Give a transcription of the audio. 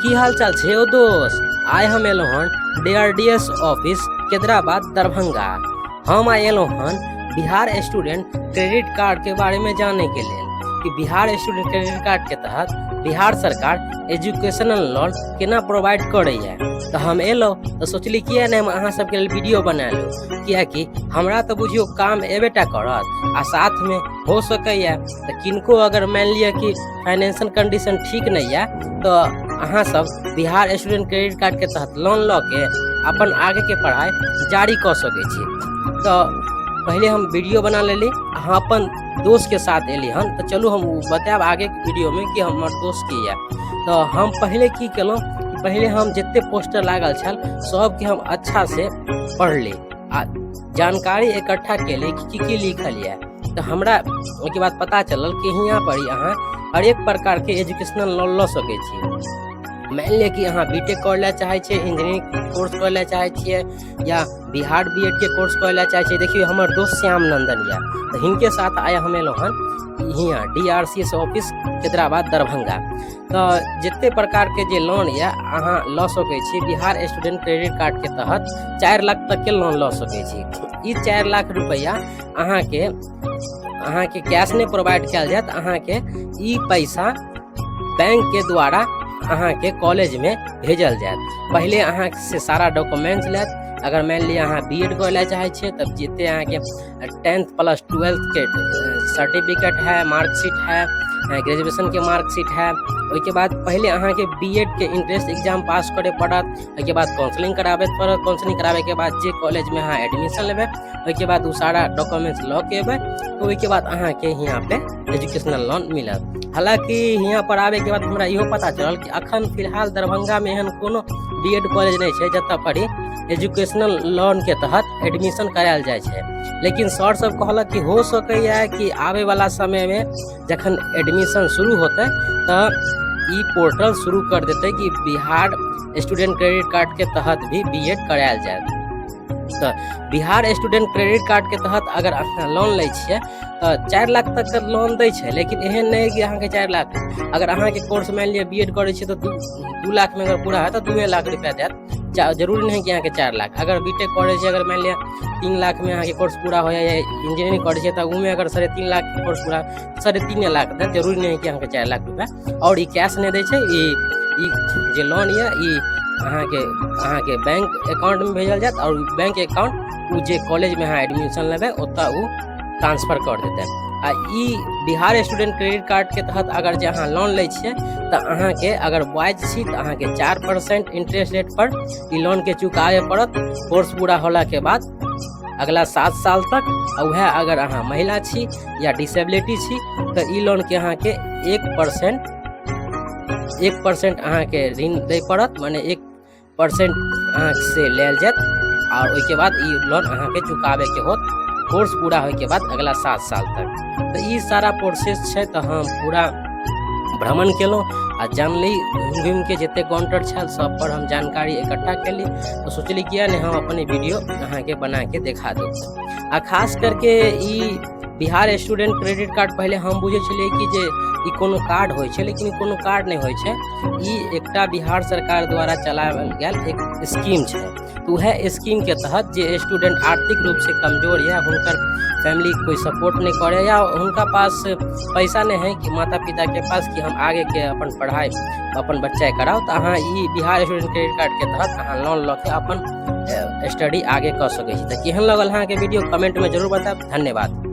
की हाल चाल छै ओ दोस्त। आइ हम एलहुँ हन डीआरडीएस ऑफिस केदराबाद दरभंगा। हम आइ एलहुँ हन बिहार स्टूडेंट क्रेडिट कार्ड के बारे में जाने के लेल कि बिहार स्टूडेंट क्रेडिट कार्ड के तहत बिहार सरकार एजुकेशनल लोन केना प्रोवाइड करैया। तऽ हम एलहुँ तऽ सोचली किया नहि हम अहाँ सबके लेल वीडियो बना लू, कियाकि हमरा तऽ बुझियौ काम एबे टा करत आ साथमे हो सकैया तऽ किनको अगर मानि लिअ कि फाइनेंशियल कंडीशन ठीक नहि यऽ तऽ अहाँ सब बिहार स्टूडेंट क्रेडिट कार्ड के तहत लोन लऽ के अपन आगे के पढ़ाइ जारी कऽ सकै छी। तऽ पहिले हम वीडियो बना लेली, अहाँ अपन दोस्त के साथ एली हन, तऽ चलू हम बतायब आगे के वीडियो में कि हमर दोस्त की यऽ। तऽ हम पहिले की केलहुँ, पहिले हम जते पोस्टर लागल छल सबके हम अच्छा से पढ़ली आ जानकारी इकट्ठा केली कि की की लिखल यऽ। तऽ हमरा ओहिके बाद पता चलल कि हियाँ पर ही अहाँ हरेक प्रकारके एजुकेशनल लोन लऽ सकै छी। मानि लिअ कि अहाँ बी टेक करै लए चाहै छियै, इंजीनियरिंग कोर्स करै लए चाहै छियै या बिहार बी एड के कोर्स करै लए चाहै छियै। देखियौ हमर दोस्त श्याम नंदन यऽ, तऽ हिनके साथ आइ हम एलहुँ हन हियाँ D R C S office Hyderabad Darbhanga. तऽ जते प्रकारके जे लोन यऽ अहाँ लऽ सकै छी। बिहार स्टूडेंट क्रेडिट कार्डके तहत 4 लाख तकके लोन लऽ सकै छी। ई 4 लाख रुपैआ अहाँके कैश नहि प्रोवाइड कयल जायत, अहाँके ई पैसा बैंक के द्वारा अहाँके कॉलेजमे भेजल जायत। पहिले अहाँ से सारा डॉक्यूमेंट्स लेत। अगर मानि लिअ अहाँ बी एड करै लए चाहै छियै तब जते अहाँके 10th प्लस 12th के सर्टिफिकेट है, मार्कशीट है, ग्रेजुएशन के मार्कशीट है, ओहिके बाद पहिले अहाँके बी एड के एंट्रेंस एग्जाम पास करे पड़त। ओहिके बाद काउंसलिंग कराबे पड़त। काउंसलिंग कराबे के बाद जे कॉलेजमे अहाँ एडमिशन लेबै ओहिके बाद ओ सारा डॉक्यूमेंट्स लऽ के एबै, तऽ ओहिके बाद अहाँके हियाँ पे एजुकेशनल लोन मिलत। हालाँकि हियाँ पर आबैके बाद हमरा इहो पता चलल कि अखन फिलहाल दरभंगामे एहन कोनो बी एड कॉलेज नहि छै जतऽ पर ही एजुकेशनल लोनके तहत एडमिशन करायल जाइ छै। लेकिन सर सब कहलक कि हो सकैए कि आबैवला समयमे जखन एडमिशन शुरू होतै तऽ ई पोर्टल शुरू कर देतै कि बिहार स्टूडेंट क्रेडिट कार्डके तहत भी बी एड करायल जायत। तऽ बिहार स्टूडेंट क्रेडिट कार्डके तहत अगर अहाँ लोन लै छियै तऽ 4 लाख तक लोन दै छै, लेकिन एहन नहि कि अहाँके 4 लाख। अगर अहाँके कोर्स मानि लिअ बी एड करै छियै तऽ 2 लाखमे अगर पूरा हैत तऽ 2 लाख रुपैआ देत, जरूरी नहि कि अहाँके 4 लाख। अगर बी टेक करै छियै, अगर मानि लिअ 3 लाखमे अहाँके कोर्स पूरा हो जाइए, इंजीनियरिंग करै छियै तऽ ओहिमे अगर 3.5 लाख कोर्स पूरा 3.5 लाख देत, जरूरी नहि कि अहाँके 4 लाख रुपैआ। आओर ई कैश नहि दै छै, ई जे लोन यऽ ई अहाँके बैंक अकाउंटमे भेजल जायत आओर बैंक अकाउंट ओ जे कॉलेजमे अहाँ एडमिशन लेबै ओतऽ ओ ट्रांसफर कर देतै। आ ई बिहार स्टूडेंट क्रेडिट कार्डके तहत अगर जे अहाँ लोन लै छियै तऽ अहाँके अगर बॉयज छी तऽ अहाँके 4% इंटरेस्ट रेट पर ई लोनके चुकाबे पड़त कोर्स पूरा होलाके बाद अगला 7 साल तक। आ वएह अगर अहाँ महिला छी या डिसेबिलिटी छी तऽ ई लोनके अहाँके 1% अहाँके ऋण दै पड़त, माने 1% अहाँ से लेल जायत और ओहिके बाद ई लोन अहाँके चुकाबैके होत कोर्स पूरा होइके बाद अगला 7 साल तक। तऽ ई सारा प्रोसेस छै। तऽ हम पूरा भ्रमण केलहुँ आ जानली घुमि घुमिके जते काउंटर छल सब पर हम जानकारी इकट्ठा केली। तऽ सोचली किया नहि हम अपन वीडियो अहाँके बनाके देखा दू। आ खास करके ई बिहार स्टूडेंट क्रेडिट कार्ड पहिले हम बुझै छलियै कि जे ई कोनो कार्ड होइ छै, लेकिन ई कोनो कार्ड नहि होइ छै। ई एकटा बिहार सरकार द्वारा चलाओल गेल एक स्कीम छै। तऽ उएह स्कीमके तहत जे स्टूडेंट आर्थिक रूपसँ कमजोर यऽ, हुनकर फैमिली कोइ सपोर्ट नहि करे या हुनका पास पैसा नहि है कि माता पिताके पास कि हम आगेके अपन पढ़ाइ अपन बच्चाके कराउ, तऽ अहाँ ई बिहार स्टूडेंट क्रेडिट कार्डके तहत अहाँ लोन लऽ के अपन स्टडी आगे कऽ सकै छी। तऽ केहन लगल अहाँके वीडियो कमेंटमे जरूर बतायब। धन्यवाद।